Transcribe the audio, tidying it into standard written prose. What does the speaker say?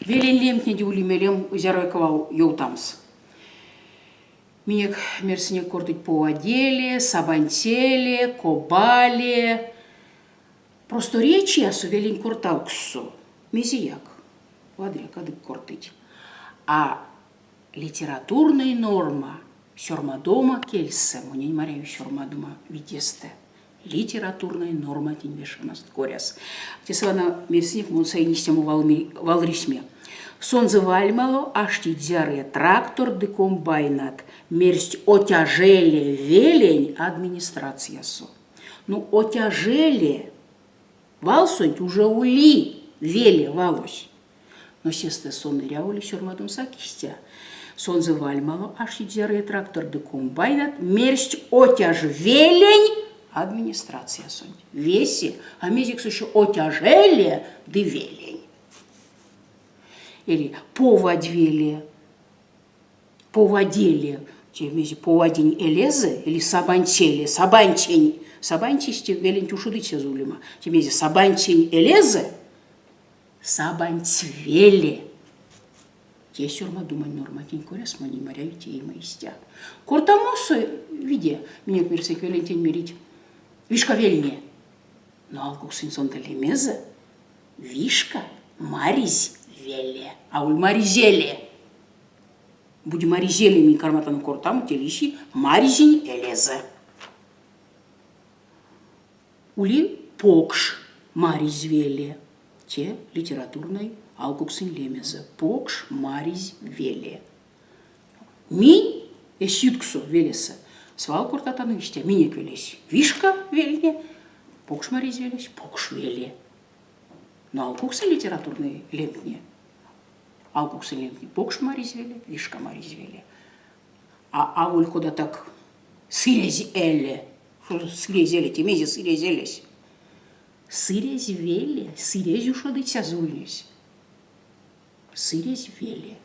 Велень лемтнеде ули мелем зяро вал ёвтамс. Минек мерсынек кортыть Поваделе, Сабанцеле, Кобале. Просторечиясо велень кортавкссо мезеяк вадря кадык кортыть. А литературной норма сёрмадома кельсэ, монень маряви сёрмадома видестэ, литературной норматнень вешемаст коряс. Тесэ вана мерсынек мон саинь истямо валрисьме. Сонзэ вальмало аштить зярыя трактор ды комбайнат, мерсть Отяжеле велень администрациясо. Ну, Отяжеле валсонть уже ули веле валось. Но сестэ сон эряволи сёрмадомс а истя. Сонзэ вальмало аштить зярыя трактор ды комбайнат, мерсть Отяжвелень администрациясонть. Весе, а мезекс еще Отяжеле ды велень. Или Повадьвеле, Поваделе, те мезе Повадень элезэ или Сабанцеле, Сабанцень, Сабанцесь те веленть ушодыцязо улема. Те мезе Сабанцень элезэ, Сабанцвеле. Те сёрмадомань норматнень коряс монень маряви теема истя. Кортамосо виде, минек мирсек велентень мерить Вишка велине. Но алкуксонь сонзэ лемезэ Вишка Маризь веле, аволь Маризеле. Бути Маризеле минь карматано кортамо, те лиси Маризень элезэ. Ули покш Маризь веле, те литературной алкуксонь лемезэ, Покш Маризь веле. Минь эсь ютксо велесэ свал кортатано истя: минек велесь вишка велине, Покш Маризь велесь покш веле. Но алкуксонь литературной лемтне, алкуксонь лемтне Покш Маризь веле, Вишка Маризь веле. А аволь кода так Сырезь эле. Сырезь эле, те мезе сырезь элесь? Сырезь веле, сырезь ушодыцязо ульнесь. Сырезь веле.